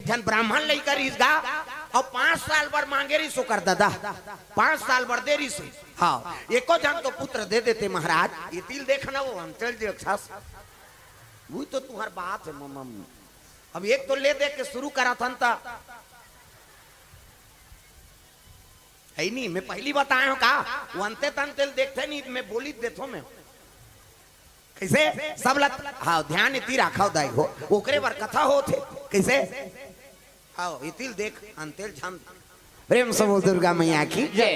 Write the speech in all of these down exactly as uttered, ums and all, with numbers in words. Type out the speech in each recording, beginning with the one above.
झन ब्राह्मण लइका रहिस गा, अउ पांच साल बर मांगे रहिस ओकर ददा, पांच साल बर दे रहिस। हाँ, एको झन तो पुत्र दे देते महाराज। इतिल देखना वो अंचल जे अक्षस, वो तो तुम्हार बात है मम। अब एक तो ले दे के शुरू करा थन ता, है नहीं, मैं पहली बताए हूँ का, वो अंते तंते ल देखते नहीं, मैं बोली देथो मैं। कैसे? सब लत, हाँ, ध्यान इति राखव दाई हो, ओकरे बर कथा होत हे। कैसे? हाँ, इतिल देख, अंतेल झन। प्रेम से बोल दुर्गा मैया की। जय।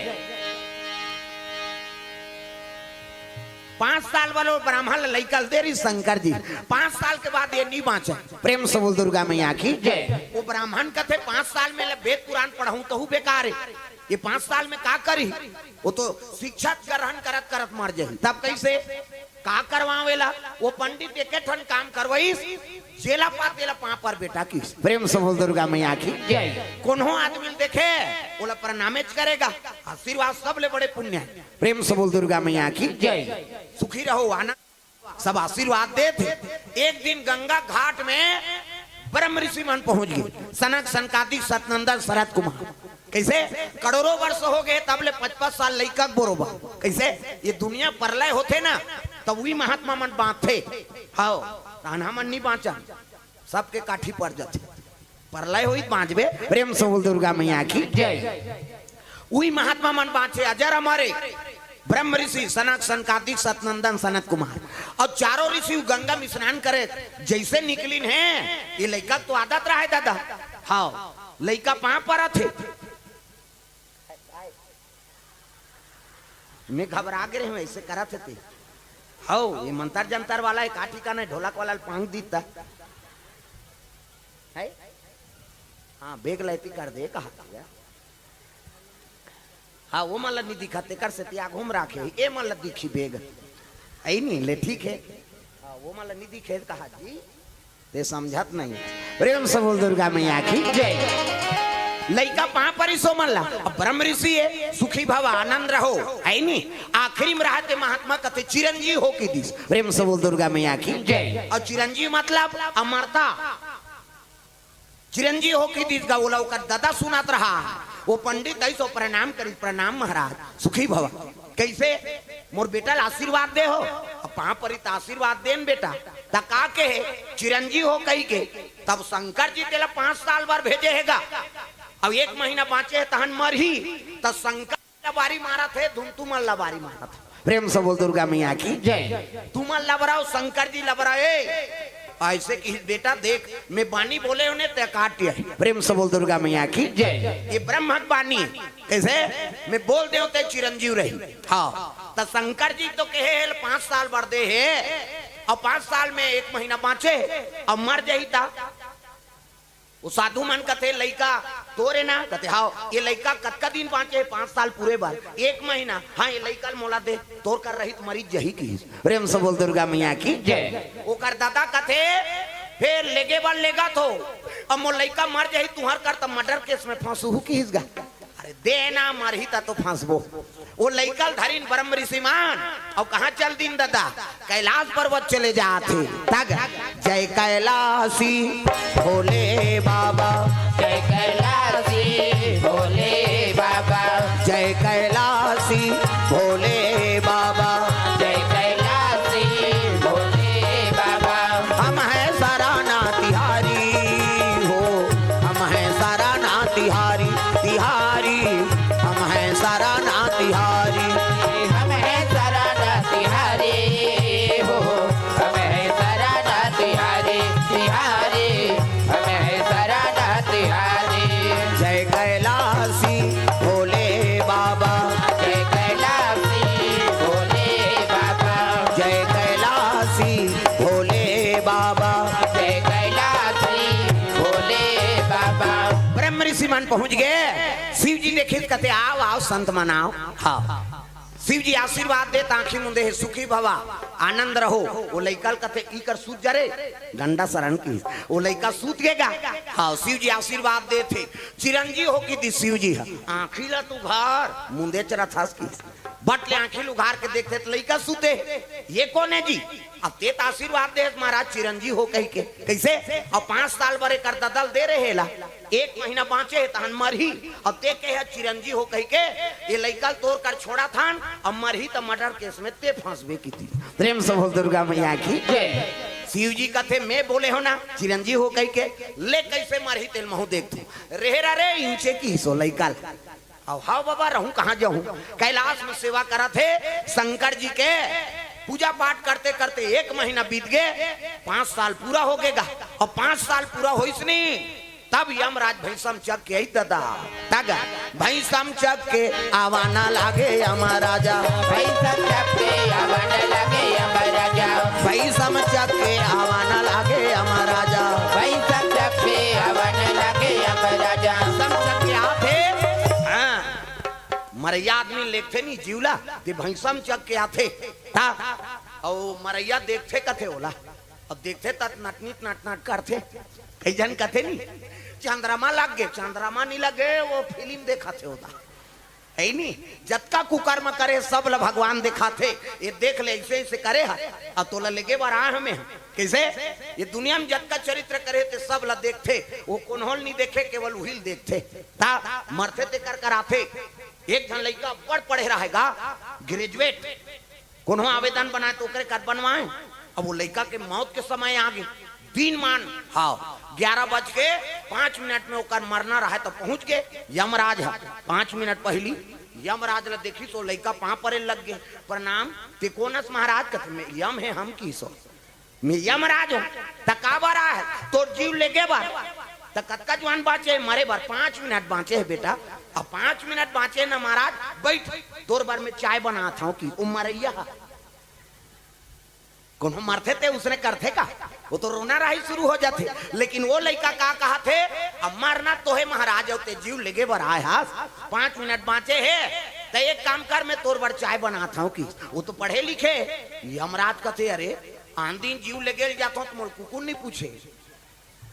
पांच साल वालो ब्राह्मण ल लइका ल दे रहिस शंकर जी। पांच साल के बाद ये नहीं बांचे। प्रेम से बोल दुर्गा मैया की। जय। वो ब्राह्मण कथे, "पांच साल में ले वेद पुराण पढ़ाऊं तहू बेकार है, ये पांच साल में का करी?" वो तो शिक्षा ग्रहण करत करत मर जाही। तब कैसे? का करवावेला? वो पंडित एके ठन काम करवाइस, जेला पा तेला पांव पर बेटा किस। प्रेम से बोल दुर्गा मैया की। जय। कोनो आदमी ल देखे, ओला प्रणामेच करेगा। आशीर्वाद सबले बड़े पुण्य है। प्रेम से बोल दुर्गा मैया की। जय। सुखी रहो, आनंद, सब आशीर्वाद देथे। एक दिन गंगा घाट में ब्रह्म ऋषि मन पहुंच गए, सनक सनकादिक सतनंदन सनत कुमार। कैसे? करोड़ों वर्ष हो गए, तब ले पचपन साल लइका के बरोबर। कैसे? ये दुनिया प्रलय होथे ना, तब वही महात्मा मन बांचथे। हाँ, तान्हा मन नहीं बांचा, सबके काठी पर जाथे। प्रलय होई त बांचबे। प्रेम से बोल दुर्गा मैया की। जय। उही महात्मा मन बांचे, अजर अमर हे। ब्रह्म ऋषि सनक सनकादिक सतनंदन सनत कुमार, अउ चारों ऋषि गंगा में स्नान करे, जैसे निकलिन हे, ये लइका तो आदत रहा है दादा। हाँ, लइका पांव परत हे। मैं घबरा गे रहे हूँ, ऐसे करत हे ते। हौ, ये मंतर जंतर वाला हे, का ठिकाना हे, ढोलक वाला ल पांग दीता है। हाँ, बेग लैती कर दे, कहा था। हाँ, वो मन ल नहीं दिखा, तेकर से तिया घूम राखे, ए मन ल दिखी बेग। आई नहीं, ले ठीक है। हाँ, वो मन ल नहीं दिखे, कहा जी। ते समझत नहीं। प्रेम से बोल दुर्गा मैया की जय। लइका पांव परिस ओ मन ला। अब ब्रह्म ऋषि हे, सुखी भव, आनंद रहो, है नी? आखिरी में रहते महात्मा कथे चिरंजीव हो के दिस। प्रेम से बोल दुर्गा मैया की जय। और चिरंजीव मतलब अमरता। चिरंजीव हो के दिस गा, ओला ओकर दादा सुनात रहा। वो पंडित ऐसो प्रणाम करी, "प्रणाम महाराज, सुखी भव।" कैसे? "मोर बेटा ल आशीर्वाद दे हो।" अब पांव परी त आशीर्वाद देन बेटा। त का कहे? "चिरंजीव हो" कही के। तब शंकर जी तेला पांच साल बर भेजे हे गा। अब एक महीना बांचे हे तहन मरही। त शंकर लबारी मारत हे, धुन तुमन लबारी मारत हे। प्रेम से बोल दुर्गा मैया की जय। तुमन लबराओ, शंकर जी लबराए। ऐसे कि बेटा देख, मैं बानी बोले होने ते काट है। प्रेम से बोल दुर्गा मैया की जय। ये ब्रह्म बानी। कैसे? मैं बोल दे होते चिरंजीव रही। हाँ, त शंकर जी तो कहे हे पांच साल बर दे हे, और पांच साल में एक महीना बांचे, अब मर जाही ता। वो साधु मन कथे, "लइका तोरे ना?" कथे, "हाव।" "ये लइका कतका दिन बांचे हे पांच साल पूरे बर?" "एक महीना।" "हाँ, ये लइका ल मोला दे, तोर कर रही त मरीज जही" किहिस। प्रेम से बोल दुर्गा मैया की जय। ओकर दादा कथे, "फेर लेगे बर लेगा थो, अब मोर लइका मर जाही तुहर कर त मर्डर केस में फंसहू" किहिस गा। अरे देना मरही त तो फंसबो। वो लइका ल धरिन ब्रह्म ऋषि मन, अउ कहाँ चल दिन दादा? कैलाश पर्वत चले जात हे। तग जय कैलाशी भोले बाबा, जय कैलाशी भोले बाबा, जय कैलाशी भोले बाबा, जय कैलाशी भोले बाबा। हम हैं सराना तिहारी हो, हम हैं सराना तिहारी, तिहारी, हम हैं सराना तिहारी। हम हैं सराना तिहारी हो, हम हैं सराना तिहारी, तिहारी, हम हैं सराना तिहारी। जय कैलाशी भोले बाबा, जय कैलाशी भोले बाबा, जय कैलाशी भोले बाबा, जय कैलाशी भोले बाबा। ब्रह्म ऋषि मन पहुंच गए। शिव जी देखिस कथे, "आओ, आओ संत मन आओ।" हाँ, शिव जी आशीर्वाद देत आंखी मुंदे हे, "सुखी भवा, आनंद रहो।" वो लइका ल कथे, "ई कर सूत जा रे, डंडा शरण की।" वो लइका सूत गे गा। हाँ, शिव जी आशीर्वाद देत हे, चिरंजीव हो के दिस शिव जी ह। आंखी ला तू घर मुंदे चरत हस की। बट ले आंखी ल उघार के देखथे त लइका सुते हे। ये कोन हे जी? अब ते त आशीर्वाद दे हस महाराज, चिरंजी हो कहिके। कइसे? अब पांच साल बर एकर ददल दे रहे ला, एक महीना बांचे हे तहन मरही। अब ते कहे हस चिरंजी हो कहिके, ये लइका ल तोर कर छोड़ाथन, अब मरही त मर्डर केस में ते फंसबे किती। प्रेम से बोल दुर्गा मैया की। जय। शिव जी कथे, मैं बोले हों ना चिरंजी हो कहिके, ले कइसे मरही तेल महूं देखथों। रेहे रा रे इंचे किहिस ओ लइका ल। अब हव बाबा, रहूं कहां जाहूं? कैलाश में सेवा करत हे शंकर जी के। पूजा पाठ करते करते एक महीना बीत गे, पांच साल पूरा हो गे गा। अब पांच साल पूरा होइस नी, तब यमराज भैंसम चघ के आई ददा। तग भैंसम चघ के आवा न लागे यमराजा। भैंसम चघ के आवा न लागे यमराजा। भैंसम चघ के आवा न लागे यमराजा। भैंसम चघ के आवा न लागे यमराजा। भैंसम चघ के आथे। हां, मरइया आदमी ल लेगथे नी जीव ला, ते भैंसम चघ के आथे। ता, अउ मरइया देखथे कथे ओला। अब देखथे त नटनिट नटनट करथे। कई झन कथे नी, चंद्रमा लग गे, चंद्रमा नी लगे, वो फिल्म देखथे ओदा। हे नी, जतका कुकर्म करे सब ल भगवान देखाथे। ये देख ले, अइसे अइसे करे हस, अब तोला लेगे बर आए हन मैं। कइसे? ये दुनिया में जतका चरित्र करे ते सब ल देखथे, वो कोन्हो ल नी देखे, केवल उही ल देखथे। ता मरथे तेकर कर आथे। एक झन लइका बड़ पढ़े रहे गा, ग्रेजुएट, कोन्हो आवेदन बनाए त ओकरे कर बनवाए। अब वो लइका के मौत के समय आ गे, दिनमान, हां, ग्यारह बज के पांच मिनट में ओकर मरना रहे त पहुंच गे। यमराज ह पांच मिनट पहिली यमराज ल देखिस, ओ लइका पांव परे लग गे, प्रणाम। ते कोन हस महाराज? कथे, मैं यम हे हम किहिस ओ। मैं यमराज हों। त काबर आए हस? तोर जीव लेगे बर। त कतका जुवान बांचे हे मरे बर? पांच मिनट बांचे हे बेटा। अब पांच मिनट बांचे हे ना महाराज, बइठ, तोर बर मैं चाय बनात हंव कि। ओ मरइया ह, कोनो मरथे ते उसने करथे का? वो तो रोना राही शुरू हो जाथे। लेकिन वो लइका का कहत हे, अब मरना तो हे महाराज, अउ ते जीव लेगे बर आए हस, पांच मिनट बांचे हे, त एक काम कर, मैं तोर बर चाय बनात हंव कि। वो तो पढ़े लिखे। यमराज कथे, अरे, आन दिन जीव लेगे ल जाथंव त मोला कुकुर नी पूछे।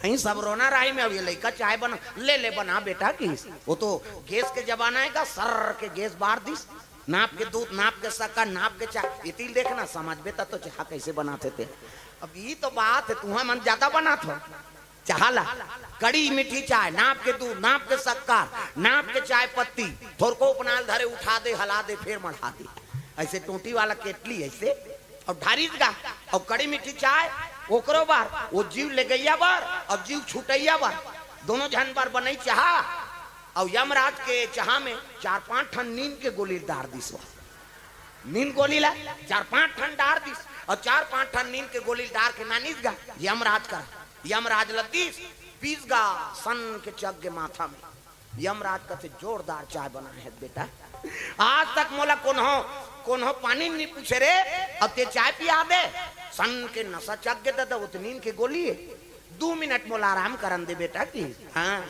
अहीं सब रोना राही में, अब ये लइका चाय बना, ले ले बना बेटा किहिस। वो तो गैस के जमाना हे गा, सर्र के गैस बार दिस, नाप के दूध, नाप के शक्कर, नाप के चाय। एती ल देखना, समझबे त तो चाह कइसे बनाथे ते। अब ई तो बात हे, तुंहर मन जादा बनाथव चाह ला, कड़ी मीठी चाय, नाप के दूध, नाप के शक्कर, नाप के चाय पत्ती, थोरको उपनाल धरे, उठा दे, हला दे, फेर मढ़ा दे। अइसे टोंटी वाला केटली अइसे, अउ ढारिस गा, अउ कड़ी मीठी चाय ओकरो बर, वो जीव लेगइया बर अउ जीव छुटइया बर, दोनों झन बर बनई चाह। अउ यमराज के चाह में चार पांच ठन नींद के गोली डार दिस। नींद गोली ला चार पांच ठन डार दिस, अउ चार पांच ठन नींद के गोली डार के नानिस गा यमराज करा। यमराज ल दिस, पीस गा, सन के चघ गे माथा में। यमराज कथे, जोरदार चाय बनाए हस बेटा, आज तक मोला कोन्हो, कोन्हो पानी नी पूछे रे, अब ते चाय पिया दे। सन के नशा चघ गे ददा, वो तो नींद के गोली हे। दू मिनट मोला आराम करन दे बेटा किहिस। हां,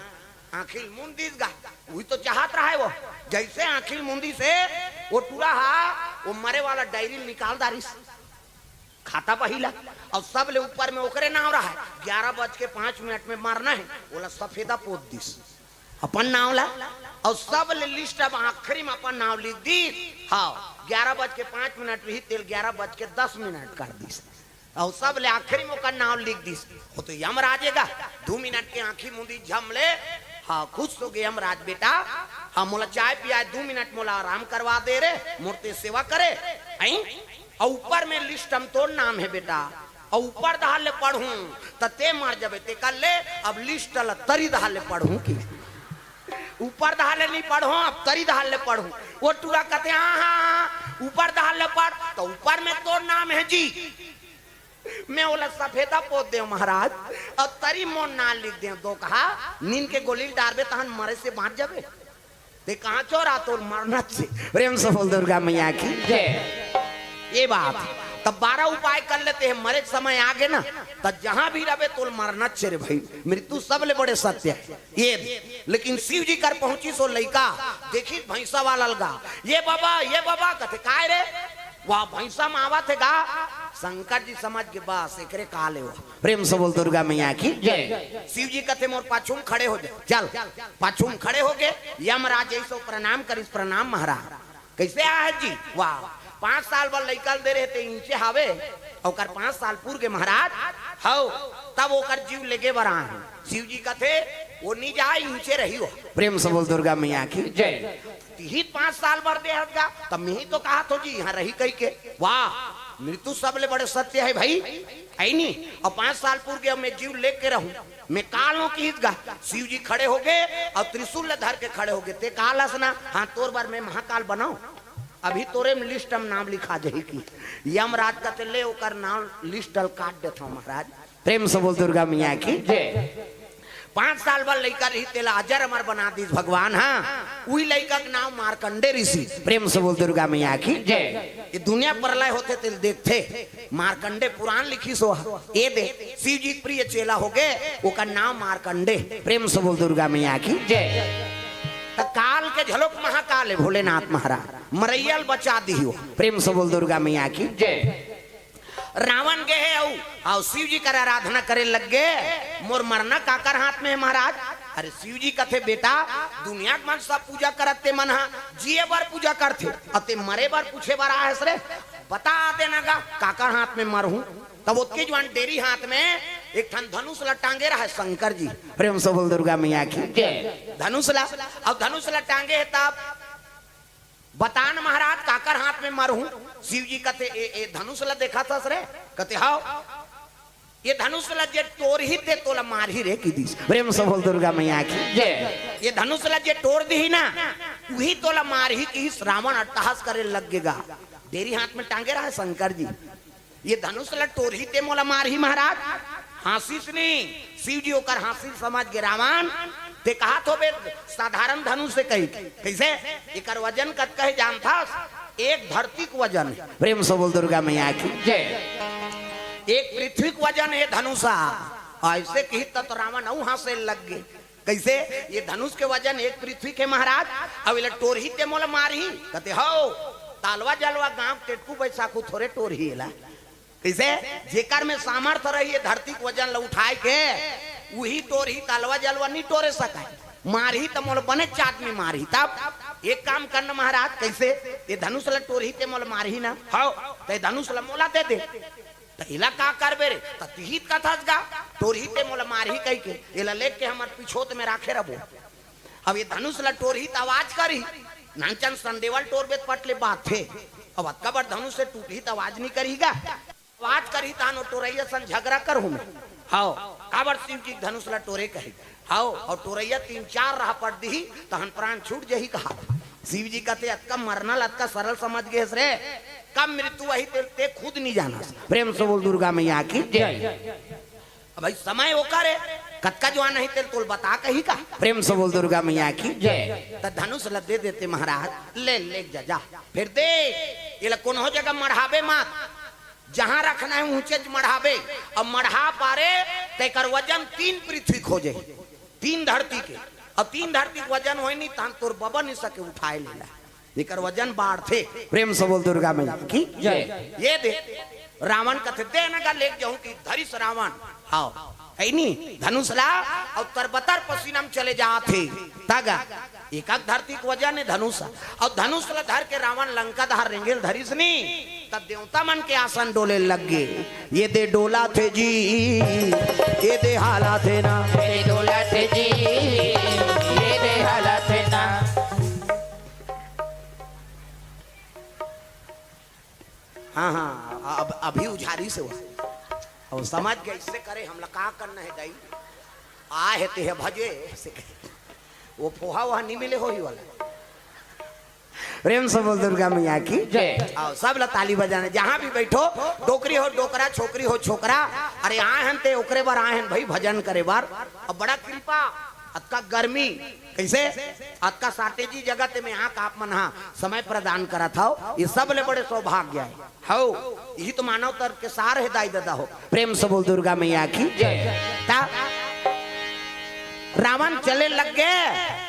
आंखी ल मूंद दिस गा, उही तो चाहत रहे वो। जइसे आंखी ल मूंदिस हे, वो टूरा हा, वो मरे वाला डायरी ल निकाल डारिस। खाता बही ला, अउ सब ले ऊपर में ओकरे नांव रहे, ग्यारह बज के पांच मिनट में मरना हे, ओला सफेदा पोत दिस अपन नांव ला, अउ सब ले लिस्ट अब आखिरी में अपन नांव लिख दिस। हां, ग्यारह बज के पांच मिनट रही, तेल ग्यारह बज के दस मिनट कर दिस, अउ सब ले आखिरी में ओकर नांव लिख दिस। वो तो यमराज हे गा, दू मिनट के आंखी मूंदी झम ले, हां, खुश हो गे यमराज, बेटा, हां, मोला चाय पियाए, दू मिनट मोला आराम करवा दे रे, मोर ते सेवा करे, हैं? अउ ऊपर में लिस्ट म तोर नाम हे बेटा, अउ ऊपर डहर ले पढ़हूं त ते मर जबे, तेकर ले अब लिस्ट ल तरी डहर ले पढ़हूं कि। ऊपर डहर ले नी पढ़हूं, अब तरी डहर ले पढ़हूं। वो टूरा कथे, हां, हां, हां, ऊपर डहर ले पढ़, त ऊपर में तोर नाम हे जी। मैं ओला सफेदा पोत देंव महाराज, अउ तरी मोर नाम लिख देंव। दोकहा, नींद के गोली ल डारबे तहन मरे से बांच जबे। ते कहां चोरा तोर मरना च हे। प्रेम से बोल दुर्गा मैया की। जय। ये बात। तब बारह उपाय कर लेते हैं, मरे के समय आ गे ना, तब जहां भी रहे तोर मरना च हे रे भाई। मृत्यु सब ले बड़े सत्य हे। ये, लेकिन शिव जी कर पहुंचिस ओ लइका, देखिस भैंसा वाला ल गा, ये बाबा, ये बाबा, कथे, काय रे? वो भैंसा म आवत हे गा। शंकर जी समझ गे, बस एकरे काल हे वो। प्रेम से बोल दुर्गा मैया की। जय। शिव जी कथे, मोर पाछू म खड़े हो जा। चल, पाछू म खड़े हो गे। यमराज अइसे प्रणाम करिस, प्रणाम महाराज। कइसे आहे जी? वाह, पांच साल बर लइका ल दे रहे ते इंचे हावे, ओकर पांच साल पूर गे महाराज। हव, तब ओकर जीव लेगे बर आए हे। शिव जी कथे, वो नी जाय, इंचे रही हो। प्रेम से बोल दुर्गा मैया की। जय। तिही पांच साल बर दे हस गा, तब मैं ही तो कहा थो जी, इहां रही कहिके। वाह, मृत्यु सबले बड़े सत्य हे भाई, हे नी? अउ पांच साल पूर गे, मैं जीव लेके रहूं, मैं काल नों किहिस गा। शिव जी खड़े होगे अउ त्रिशूल ल धर के खड़े होगे। ते काल हस ना, हां, तोर बर मैं महाकाल बनाऊं। अभी तोरे में लिस्ट में नाम लिखा जाही कि यमराज कथे, ले ओकर नाम लिस्ट ल काट देथव महाराज। प्रेम से बोल दुर्गा मैया की। जय। पांच साल बर लइका रही, तेला अजर अमर बना दिस भगवान। हां, उही लइका के नाम मार्कंडे ऋषि। प्रेम से बोल दुर्गा मैया की। जय। ये दुनिया प्रलय होथे तेला देखथे, मार्कंडे पुराण लिखिस हो। ये दे, शिव जी के प्रिय चेला होगे, ओकर नाम मार्कंडे। प्रेम से बोल दुर्गा मैया की। जय। त काल के झलोक महाकाल हे भोलेनाथ महाराज, मरइया ल बचा दिही हो। प्रेम से बोल दुर्गा मैया की। जय। रावण गे हे अउ, अउ शिव जी कर आराधना करे लग गे। मोर मरना काकर हाथ में हे महाराज? अरे शिव जी कथे, बेटा, दुनिया के मन सब पूजा करत ते मन हा जिए बर पूजा करथे, अउ ते मरे बर पूछे बर आए हस रे? बता देना गा काकर हाथ में मरहूं। तब ओतके जुवान डेरी हाथ में एक ठन धनुष ल टांगे रहय शंकर जी। प्रेम से बोल दुर्गा मैया की। जय। धनुष ल, अउ धनुष ल टांगे हे तब बता न महाराज, काकर हाथ में मरहूं? शिव जी कथे, ए, ए धनुष ल देखत हस रे? कथे, हव। ये धनुष ल जे टोरही ते तोला मारही रे, किहिस। प्रेम से बोल दुर्गा मैया की। जय। ये धनुष ल जे टोर दिही ना, उही तोला मारही, किहिस। रावण अट्टहास करे लग गे गा। डेरी हाथ में टांगे रहय शंकर जी। ये धनुष ल टोरही ते मोला मारही महाराज। हांसिस नी, शिव जी ओकर हांसी ल समझ गे। रावण, ते कहत होबे साधारण धनुष हे कहिके। कइसे? एकर वजन कतका हे जानथस? एक धरती के वजन हे। प्रेम से बोल दुर्गा मैया की। जय। एक पृथ्वी के वजन हे धनुष ह। अइसे किहिस त तो रावण अउ हांसे लग गे। कइसे? ये धनुष के वजन एक पृथ्वी के महाराज, अउ एला टोरही ते मोला मारही? कथे, हव, तालवा जलवा गांव टेटकू बैसाखू थोरे टोरही एला। कइसे? जेकर में सामर्थ रही ये धरती के वजन ल उठाय के, उही टोरही, तालवा जलवा नी टोरे सकय। मारही त मोला बनेच आदमी मारही। तब एक काम करना महाराज, कइसे? ये धनुष ल टोरही ते मोला मारही ना? हव, त ये धनुष ल मोला दे दे। त एला का करबे रे? त तिही त कथस गा, टोरही ते मोला मारही कहिके, एला लेके हमर पिछोत में राखे रबो। अब ये धनुष ल टोरही त आवाज करही, नानचन संदेवा ल टोरबे त पट ले बाजथे। अब अतका बड़ धनुष हे टूटही त आवाज नी करही गा? आवाज करही तहन ओ टोरइया सन झगरा करहूं मैं। हव, काबर शिव जी के धनुष ल टोरे कही। हव, अउ टोरइया तीन चार राहपट दिही, तहन प्राण छूट जही कहा। शिव जी कथे, अतका मरना ल अतका सरल समझ गेस रे, कब मृत्यु आही तेल ते खुद नी जानस। प्रेम से बोल दुर्गा मैया की। जय। अब भाई समय ओकर हे, कतका जुवान आही तेल तोल बता कही का। प्रेम से बोल दुर्गा मैया की। जय। त धनुष ल दे देते महाराज, ले, ले जा, जा। फेर दे, एला कोनो जगह मढ़ाबे मत, जहां रखना हे ऊंचे च मढ़ाबे। अब मढ़ा पारे त एकर वजन तीन पृथ्वी के हो जाही, तीन धरती के। अब तीन धरती के वजन होय नी तहन तोर बबा नी सके उठाय लेला, एकर वजन बाढ़थे। प्रेम से बोल दुर्गा मैया की। जय। ये दे, रावण कथे, दे न गा, लेके जाहूं कि धरिस रावण। हव, हे नी धनुष ला, अउ तरबतर पसीना म चले जात हे। त गा, एकक धरती के वजन हे धनुष। अउ धनुष ल धर के रावण लंका डहर रेंगे ल धरिस नी, त देवता मन के आसन डोले लग गे। ये दे डोलाथे जी, ये दे हालाथे ना। ये डोलाथे जी, ये दे हालाथे ना। हां, हां, अब, अभी उझारिस हे वो। अउ समझ गे, अइसे करे, हमला का करना हे दाई? आए हे तेह भजे, अइसे कहे। वो फोहा वहा नी मिले होही वाला। प्रेम से बोल दुर्गा मैया की। जय। अउ सब ला ताली बजाना, जहां भी बइठो, डोकरी हो डोकरा, छोकरी हो छोकरा, अरे आए हन ते ओकरे बर आए हन भाई, भजन करे बर। अब बड़ा कृपा, अतका गर्मी, कइसे? अतका shortage जगह ते में आके आप मन हा समय प्रदान करत हव, ये सबले बड़े सौभाग्य हे। हव, इही तो मानव तन के सार हे दाई ददा हो। प्रेम से बोल दुर्गा मैया की। जय। त रावण चले लग गे,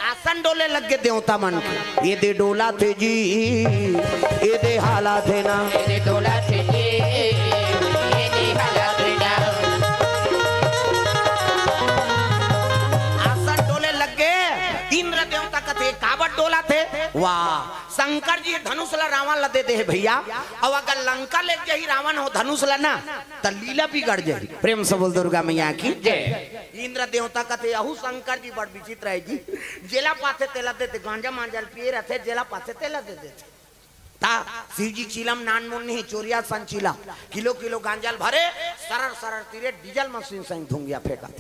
आसन डोले लग गे देवता मन के। ये दे डोलाथे जी, ये दे हालाथे ना। ये दे डोलाथे जी, ये दे हालाथे ना। आसन डोले लग गे, इंद्र देवता कथे, काबर डोलाथे? वाह, शंकर जी धनुष ला रावण ला दे दे हे भैया। अउ अगर लंका ले जाही रावण हो धनुष ला ना, त लीला बिगड़ जाही। प्रेम से बोल दुर्गा मैया की। जय। इंद्र देवता कथे, अहू शंकर जी बड़ विचित्र हे जी। जेला पाथे तेला देथे, गांजा मांजा ल पिए रथे, जेला पाथे तेला दे देथे। ता शिव जी चीलम नानमुन नहीं, चोरिया सन चीलम, किलो किलो गांजा ल भरे, सरर सरर तीरे डीजल मशीन संग धुंगिया फेंकत।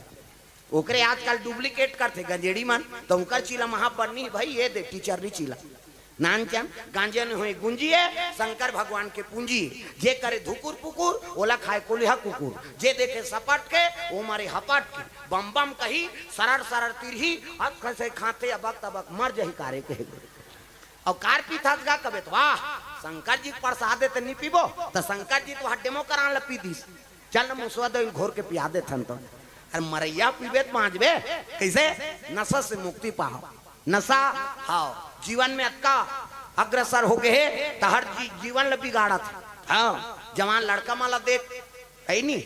ओकरे आजकल डुप्लीकेट करथे गंजेड़ी मन, त ओकर चीलम महा बन्नी भाई, ये दे टीचर री चीलम। नानचन गांजे न होय गुंजिए, शंकर भगवान के पूंजी। जे करे धुकुर पुकुर, ओला खाए कोलिहा कुकुर। जे देखे सपट के, ओ मारे हपट के। बम बम कही, सरर सरर तिरही, अख से खाते अबक तबक मर जही कारे कहे। अउ कार पीथस गा कबे त, वाह, शंकर जी के प्रसाद हे त नी पीबो, त शंकर जी तो हड्डेमो करान ल पी दिस। चल न मुसवा दो घोर के पिया देथन तो। अरे मरैया पीबे त बांचबे, कैसे? नशा से मुक्ति पाओ। नशा, हाँ, जीवन में अतका अग्रसर हो गए हे, त हर जी-, जीवन ल बिगाड़त हे। हाँ, जवान लड़का मन ल देख, है नी,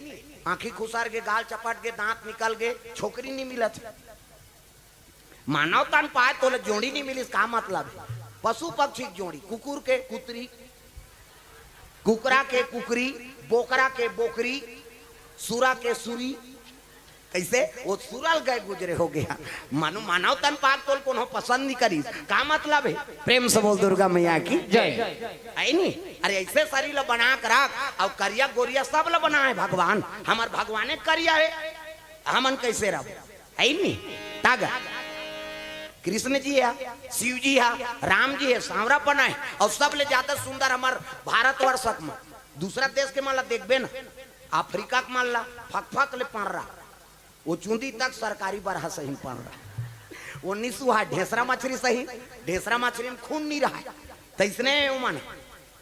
आंखी खुसर गे, गाल चपट गे, दांत निकल गे, छोकरी नी मिलत हे। मानव तन पाए तोले जोड़ी नी मिलिस, का मतलब हे? पशु पक्षी के जोड़ी, कुकुर के कुतरी, कुकरा के कुकरी, बोकरा के बोकरी, सुरा के सुरी। कैसे? वो सुरल गए गुजरे हो गया। मानो मानव तन पाए तोल कोनो पसंद नी करिस, का मतलब हे? प्रेम से बोल दुर्गा मैया की। जय। है नी? अरे ऐसे शरीर ल बना के रख, अउ करिया गोरिया सब ल बनाए भगवान। हमर भगवाने करिया हे, हमन कैसे रहबो? है नी? तागा कृष्ण जी हे, शिव जी हे, राम जी हे, सांवरापन हे। अउ सबले ज्यादा सुंदर हमर भारतवर्ष म, दूसरा देश के मन ला देखबे ना, अफ्रीका के मन ला फकफक ले पंडरा, वो चुंदी तक सरकारी बरहा सहिन पंडरा, वो निसुहा ढेसरा मछरी सहिन, ढेसरा मछरी में खून नी रहय, तइसने ओमन।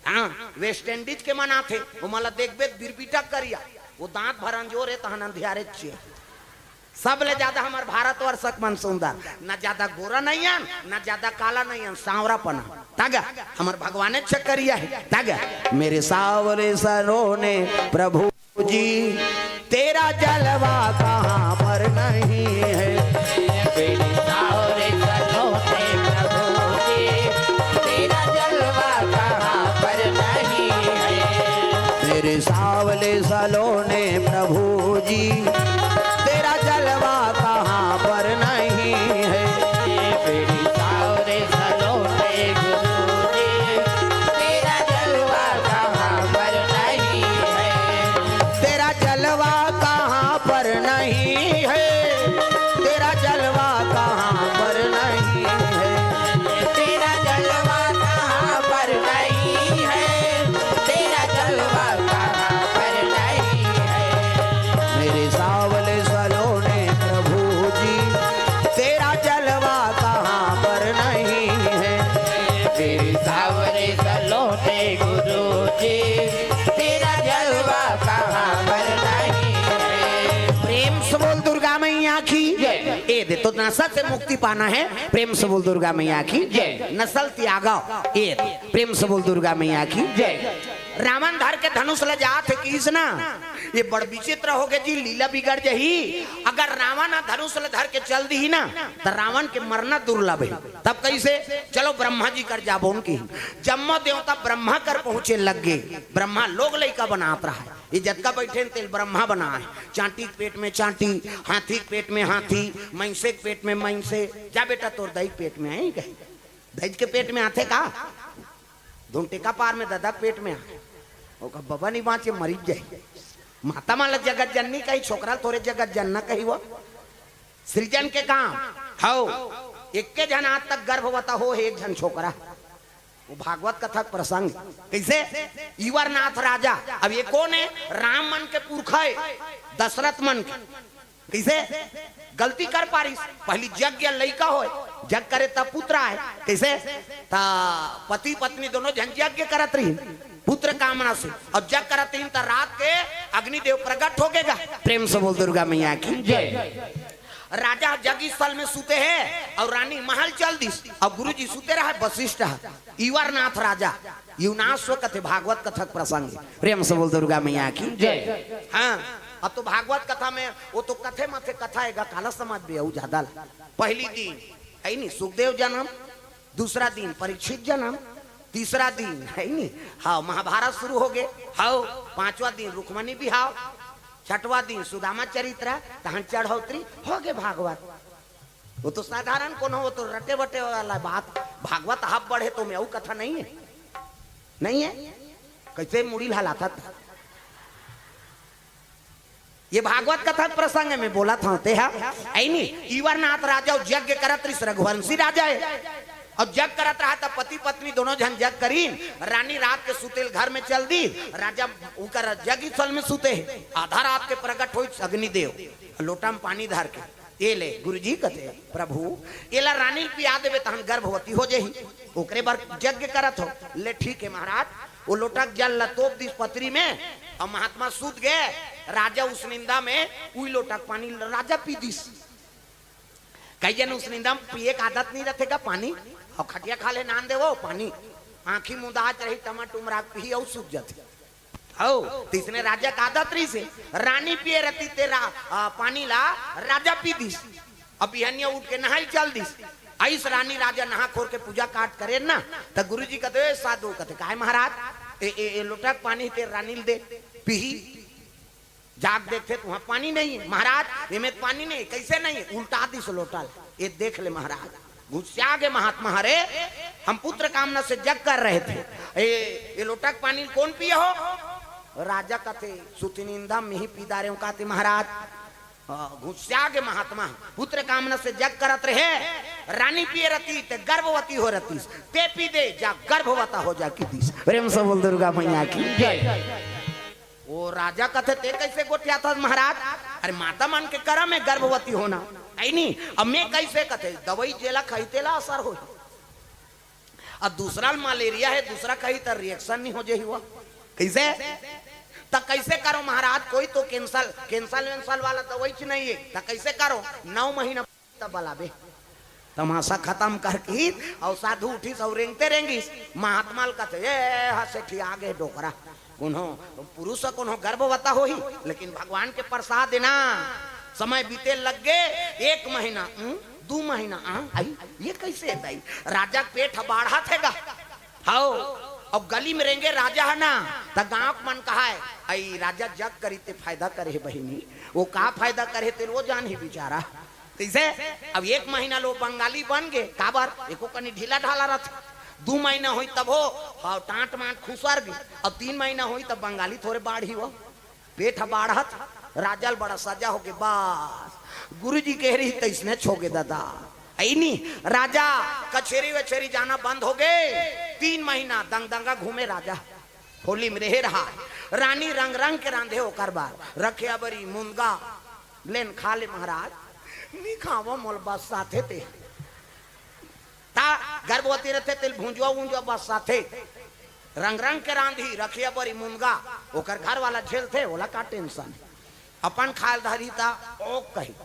हाँ, वेस्ट इंडीज के मन आथे, ओमन ला देखबे त बिरबिटा करिया, वो दांत भर अंजोर हे, तहन अंधियारे चे। सबले ज्यादा हमर भारतवर्ष के मन सुंदर, न ज्यादा गोरा नइ अन, न ज्यादा काला नइ अन, सांवरापन। तागा हमर भगवाने चकरिया हे। तागा मेरे सांवरे सलोने प्रभु जी, तेरा जलवा कहाँ पर नहीं है। मेरे सांवरे सलोने प्रभु जी, तेरा जलवा कहाँ पर नहीं है। मेरे सांवले सलोने प्रभु जी, तेरा जलवा कहाँ पर नहीं है। मेरे सांवरे सलोने गुरु जी, तेरा जलवा कहाँ पर नहीं है। तेरा जलवा कहाँ पर नहीं है, तेरा जलवा कहाँ पर नहीं है। तेरा जलवा कहाँ पर नहीं है, तेरा जलवा कहाँ पर नहीं है। मेरे सांवले सलोने प्रभु जी, तेरा जलवा कहाँ पर नहीं है। मेरे सांवले सलोने गुरु जी, तेरा जलवा कहाँ पर नहीं है। प्रेम से बोल दुर्गा मैया की। जय। ए दे तो नशा से मुक्ति पाना है, प्रेम से बोल दुर्गा मैया की। जय। नशा ल त्यागा, ए दे, प्रेम से बोल दुर्गा मैया की। जय। रावण धर के धनुष ल जात हे किस ना, ये बड़ विचित्र हो गे जी, लीला बिगड़ जही। अगर रावण ह धनुष ल धर के चल दिही ना, त रावण के मरना दुर्लभ हे। तब कैसे? चलो ब्रह्मा जी कर जाबो उनकी। जम्मो देवता ब्रह्मा कर पहुंचे लग गे। ब्रह्मा लोग लइका बनात रहा हे, ये जतका बैठे न तेल ब्रह्मा बनाए। चांटी के पेट में चांटी, हाथी के पेट में हाथी, मइंसे के पेट में मइंसे। जा बेटा, तोर दाई के पेट में हे कहे, दाई के पेट में आथे का? धुन टेका पार में ददा के पेट में आ। ओकर बबा नी बांचे, मरी जाही। माता मन ल जगत जननी कही, छोकरा ल थोरे जगत जनना कही वो। सृजन के काम हव। एक्के झन आज तक गर्भवता हो हे, एक झन छोकरा। वो भागवत कथा के प्रसंग। कैसे? इवरनाथ राजा, अब ये कोन हे? राम मन के पुरखा हे, दशरथ मन के। कइसे? गलती कर पारिस, पहिली जग या लइका होय, जग करे त पुत्र आय। कइसे? त पति पत्नी दोनों झन यज्ञ करत रहिन, पुत्र कामना से, अउ जग करत रहिन त रात के अग्निदेव प्रगट हो गे गा। प्रेम से बोल दुर्गा मैया की। जय। राजा जगी स्थल में सुते हे अउ रानी महल चल दिस, अउ गुरुजी सुते रहे वशिष्ठ ह, इवरनाथ राजा। इवनाश्व कथे भागवत कथा के प्रसंग। प्रेम से बोल दुर्गा मैया की। जय। हाँ, अब तो भागवत कथा में वो तो कथे मथे कथा हे गा, काला समझबे अउ ज्यादा ला। पहिली दिन, है नी, सुखदेव जनम, दूसरा दिन परीक्षित जन्म, तीसरा दिन है नी, हाँ, महाभारत शुरू हो गए। हाँ, पांचवा दिन रुक्मणी बिहाव, छठवा दिन सुदामा चरित्र, तहन चढ़ौतरी, हो गए भागवत। वो तो साधारण कोनो, वो तो रटे बटे वाला बात। भागवत हाफ बढ़े तो में अउ कथा नहीं है, नहीं है। कैसे मुड़ी हलाता था। ये भागवत कथा प्रसंग में बोला था ते हा, ऐनी। इवरनाथ राजा अउ यज्ञ करत रिस रघुवंशी राजा है। अउ यज्ञ करत रहा त पति पत्नी दोनों झन यज्ञ करीन। रानी रात के सुतेल घर में चल दी। राजा उकर यज्ञ स्थल में सुते है। आधा रात के प्रकट होई अग्निदेव, लोटा में पानी धर के, "ये ले गुरुजी," कथे, "प्रभु, एला रानी ल पिया देबे तहन गर्भवती हो जाही, ओकरे बर यज्ञ करत हो।" "ले ठीक है महाराज।" वो लोटा के जल ला तोप दिस पतरी में, अउ महात्मा सूत गए। राजा उस निंदा में उही लोटा के पानी राजा पी दिस। कई जन उस निंदा में पिए के आदत नहीं रथे का पानी, अउ खटिया खाल्हे नान देवो पानी, आंखी मुंदात रही, टमा टुमरा के पीही अउ सूत जाथे। हौ, तइसने राजा के आदत रहिसे, रानी पिए रती ते रा-, आ, पानी ला राजा पी दिस। अब बिहनिया उठ के नहाई चल दिस। आइस रानी राजा नहा खोर के पूजा पाठ करे ना, त गुरुजी कथे, "ए साधु," कथे, "काय महाराज?" "ए, ए, ए लोटा के पानी ते रानी ल दे, पीही।" जाग देखथे त उहाँ पानी नहीं है। "महाराज, एमे त पानी नहीं, कैसे नहीं है?" उल्टा दिस लोटा ला। "ये देख ले महाराज।" गुस्सा गे महात्मा, "हरे, हम पुत्र कामना से जग कर रहे थे, ये, ये लोटा के पानी कौन पिए हो?" राजा कथे, "सुतिनिंदा मिही पी डारे हूँ," कहते महाराज। हाँ, गुस्सा गे महात्मा, पुत्र कामना से जग करत रहे, रानी पिए रती ते गर्भवती हो रतीस, ते पी दे जा गर्भवता हो जा की दिस। प्रेम से बोल दुर्गा मैया की जय। वो राजा कथे, "ते कैसे गोठियाथस महाराज?" "अरे माता मन के करम है गर्भवती होना, है नी? अब मैं कैसे?" कथे, "दवाई जेला खाई तेला असर होही।" अब दूसरा ल मलेरिया है, दूसरा कही त रिएक्शन नहीं हो जाही हुआ। कैसे? त कैसे करो महाराज, कोई तो कैंसर, कैंसर वैंसर वाला दवाई च नहीं है, त कैसे करो? नौ महीना तब बलाबे। तमाशा खत्म कर की, अउ साधु उठिस अउ रेंगते रेंगिस। महात्मा ल कथे, "ए, हसे ठिया गे डोकरा।" कोनो पुरुष ह कोनो गर्भवता होही, लेकिन भगवान के प्रसाद हे ना। समय बीते लग गे, एक महीना, उम, दू महीना, आ, आई, ये कैसे हे दाई? राजा के पेट ह बाढ़त हे गा। हौ, अब गली में रेंगे राजा ह ना, त गांव के मन कहाय, "आई राजा जग करी ते फायदा करे हे बहिनी।" वो का फायदा करे हे तेल वो जानही बेचारा। तइसे अब एक महीना ले बंगाली बन गे, काबर? एको कनी ढीला ढाला रथे। दू महीना होई तब हो, हाँ, टांट मांट खुसर गे। अब तीन महीना होई तब बंगाली थोरे बाढ़ही हो। पेट ह बाढ़त, राजा ल बड़ा सजा हो गे, बस। गुरुजी कहे रही तइसने छो गे दादा। ऐनी राजा कचेरी वचेरी जाना बंद हो गे। तीन महीना दंगदंगा घूमे राजा। होली में रहे रहा। रानी रंग रंग के रांधे ओकर बर। रखे अबरी मुनगा, लेन खा ले महाराज। नी खावो मोल बस्साथे ते। त गर्भवती रथे तेल भुंजुआ उंजुआ बस्साथे। रंग रंग के रांधी, रखे अबरी मुनगा, ओकर घर वाला झेलथे, ओला का टेंशन हे। अपन खाय ल धरही त ओ कही,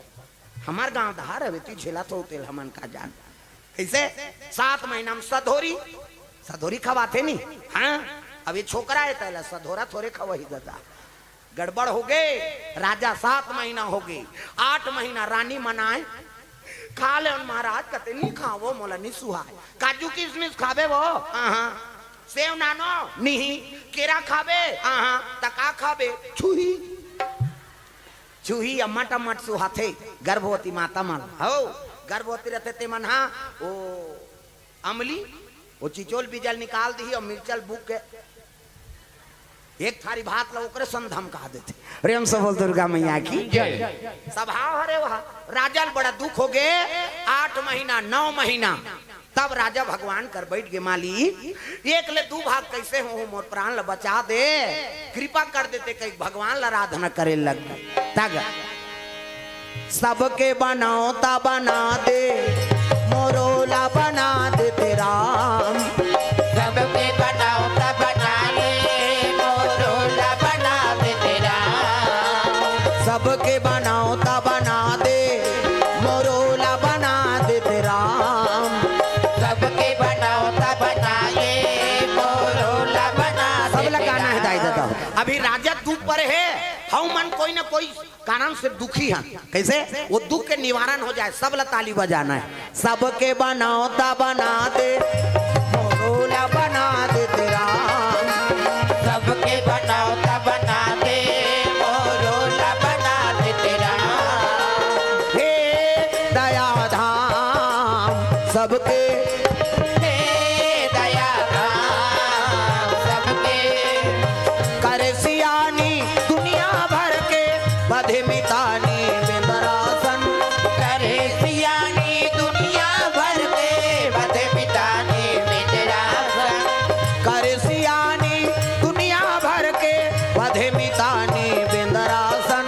"हमर गांव धार हवे, ती झेलत हो तेल हमन का जान।" कइसे? सात महीना में सधोरी, सधोरी खवाथे नी। हाँ, अब ये छोकरा हे, तेला सधोरा थोरे खवाही दादा। गड़बड़ हो गे, राजा सात महीना हो गे, आठ महीना रानी मनाय, खा ले महाराज, कते नी खावो, मोला नी सुहाय। काजू किशमिश खाबे वो? आहा। सेव नानो? नहीं। केरा खाबे? आहा। त का खाबे? छुही। छुही अम्मट अम्मट सुहाथे, गर्भवती माता मन। हौ, गर्भवती रथे ते मन हा, ओ, अमली, वो चिचोल बीजल निकाल दिही अउ मिर्चल बुक के एक थारी भात ला ओकरे संग धमका देथे। प्रेम से बोल दुर्गा मैया की जय। स्वभाव हरे वह। राजा ल बड़ा दुख हो गे, आठ महीना, नौ महीना, तब राजा भगवान कर बैठ गे, "माली, एक ले दू भाग कैसे हो, मोर प्राण ल बचा दे, कृपा कर देते," कही भगवान ल आराधना करे लग गे। तग सबके बनावता बना दे, मोरो ला बना देते राम। सबके बनावता बना दे, मोरो ला बना देते राम। सबके बनावता बना दे, मोरो ला बना देते राम। सबके बनावता बना दे, मोरो ला बना सब ला देते गाना हे दाई राम। दादा। अभी राजा दुख पर हे, हऊ मन को कोई न कोई कारण से दुखी हन, कइसे वो दुख के निवारण हो जाए, सब ला ताली बजाना हे। सबके बनौता बना दे, मोरो ला बना दे तेरा। सबके बनौता बना दे, मोरो ला बना दे तेरा। हे दया धाम सबके, हे दया धाम सबके। करे सियानी दुनिया भर के, बधे मितानी बिंदरासन। करे सियानी दुनिया भर के, बधे मितानी बिंदरासन। करे सियानी दुनिया भर के, बधे मितानी बिंदरासन।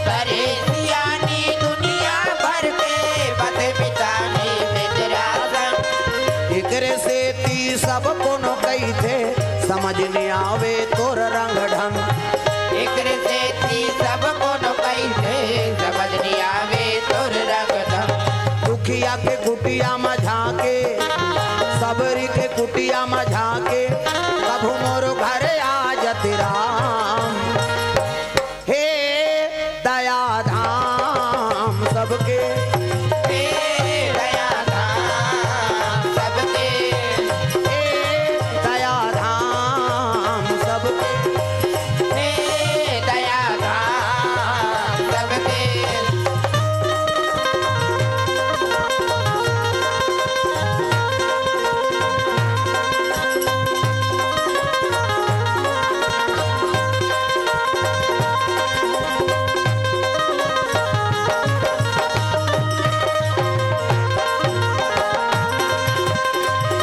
करे सियानी दुनिया भर के, बधे मितानी बिंदरासन। एकरे सेती सब कोनो कहिथे, समझ नइ आवे तोर रंग ढंग। एकरे सेती सब कोनो कहिथे, समझ नइ आवे तोर रंग ढंग। दुखिया के कुटिया म झांके, सबरी के कुटिया म झांके, कभू मोरो घरे आ जति राम। हे दया धाम सबके, हे दया धाम सबके, हे दया धाम सबके, हे दया धाम सबके।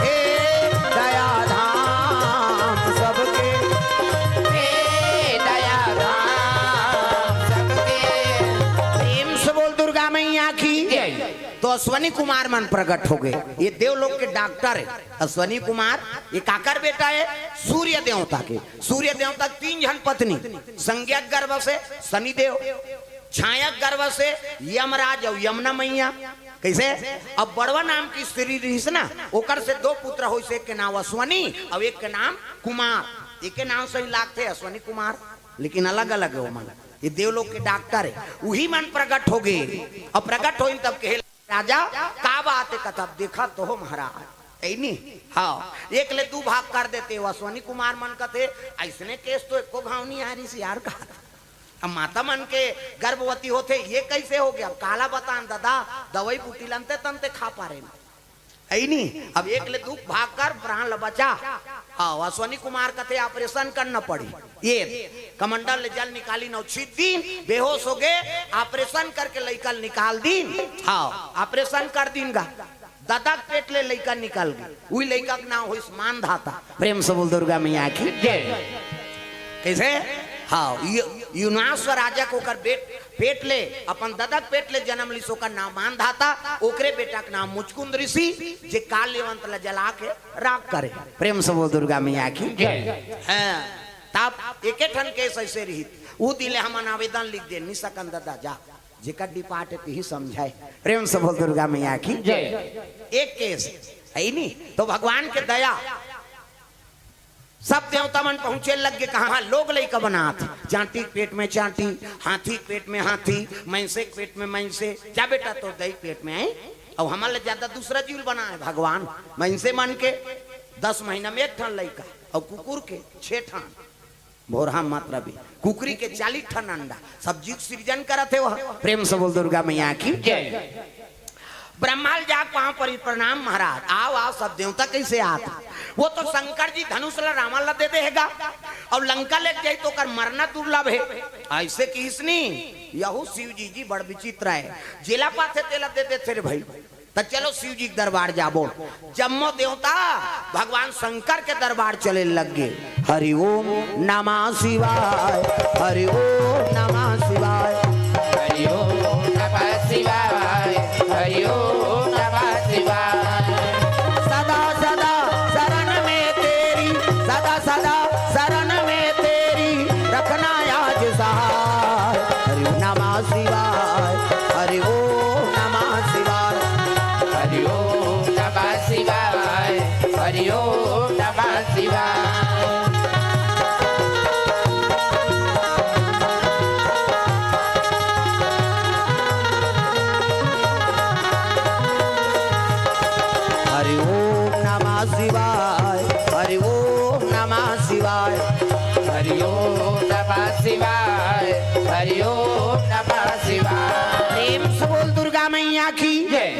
हे दया धाम सबके, हे दया धाम सबके। प्रेम से बोल दुर्गा मैया की। जय। तो अश्वनी कुमार मन प्रगट हो गए। ये देवलोक के डॉक्टर हे अश्वनी कुमार। ये काकर बेटा हे? सूर्य देवता के। सूर्य देवता के तीन झन पत्नी, संज्ञक गर्भ से शनिदेव, छायक गर्भ से यमराज अउ यमुना मैया। कइसे? अब बड़वा नाम के स्त्री रिहिस ना, ओकर से दो पुत्र होइस, एक के नाम अश्वनी अउ एक के नाम कुमार। एके नाम सही लागथे अश्वनी कुमार, लेकिन अलग-अलग हे ओमन। ये देवलोक के डॉक्टर हे, उही मन प्रगट हो गे। अब प्रगट होइन तब कहे, राजा, का बात हे? कथे, अब देखत तो हो महाराज, हे नी? हाँ, एक ले दू भाग कर देते हो। अश्वनी कुमार मन कथे, अइसने केस तो एको घांव नइ आय रिहिस यार, कहा। अब माता मन के गर्भवती होथे, ये कइसे हो गे? अब काला बतान ददा, दवई बूटी ल अंते तंते खा पारेन, हे नी? अब एक ले दू भाग कर प्राण ल बचा। हाँ, अश्वनी कुमार कथे, ऑपरेशन करना पड़ी। ये कमंडल ले जल निकालिन अउ छींच दिन, बेहोश हो गे, ऑपरेशन करके लइका ल निकाल दिन। हाँ, ऑपरेशन कर दिन गा, ददा के पेट ले लइका निकल गे। उही लइका के नाम होइस मानधाता। प्रेम से बोल दुर्गा मैया की। जय। कइसे? हाँ, यु-, युनाश्व राजा के ओकर बेट, पेट ले, अपन ददा के पेट ले जनम लिस, ओकर नाम मानधाता, ओकरे बेटा के नाम मुचकुंद ऋषि, जे काल यवंत ल जला के राख करे। प्रेम से बोल दुर्गा मैया की। जय। हाँ, तब एके ठन केस अइसे रिहिस, उ दिन ले हमन आवेदन लिख दे, नइ सकन ददा, जा, जेकर डिपार्ट हे तिही समझाए। प्रेम से बोल दुर्गा मैया की। जय। एक केस, हे नी? तो भगवान के दया, सब देवता मन पहुंचे लग गे। कहाँ लोग लइका बनात, चांटी के पेट में चांटी, हाथी के पेट में हाथी, मइनसे के पेट में मइनसे। जा बेटा, तोर दई के पेट में हे, अउ हमन ले ज्यादा दूसरा जीव ल बनाए भगवान। मइनसे मन के दस महीना में एक ठन लइका, अउ कुकुर के छह ठन। भोरहा मात्रा भी। कुकरी के चालीस ठन अंडा, सब जीव सृजन करत हे वह। प्रेम से बोल दुर्गा मैया की। जय। ब्रह्मा ल जाके पाँव परी, प्रणाम महाराज। आओ, आओ, सब देवता कइसे आत? वो तो शंकर जी धनुष ला रावण ला दे दे हे गा, अउ लंका लेके जाही तो ओकर मरना दुर्लभ हे। अइसे किहिस नी, यहू शिव जी जी बड़ विचित्र हे, जेला पाथे तेला दे देथे रे भाई। त चलो शिव जी के दरबार जाबो। जम्मो देवता भगवान शंकर के दरबार चले लग गे। हरि ओम नमः शिवाय, हरि ओम नमः शिवाय। हरि ओम नमः शिवाय, हरि ओम नमः शिवाय। सदा सदा शरण में तेरी, सदा सदा शरण में तेरी, रखना याद सहाय। हरि ओम नमः शिवाय, हरि ओम नमः शिवाय। हरि ओम नमः शिवाय, हरि ओम नमः शिवाय। शिवा।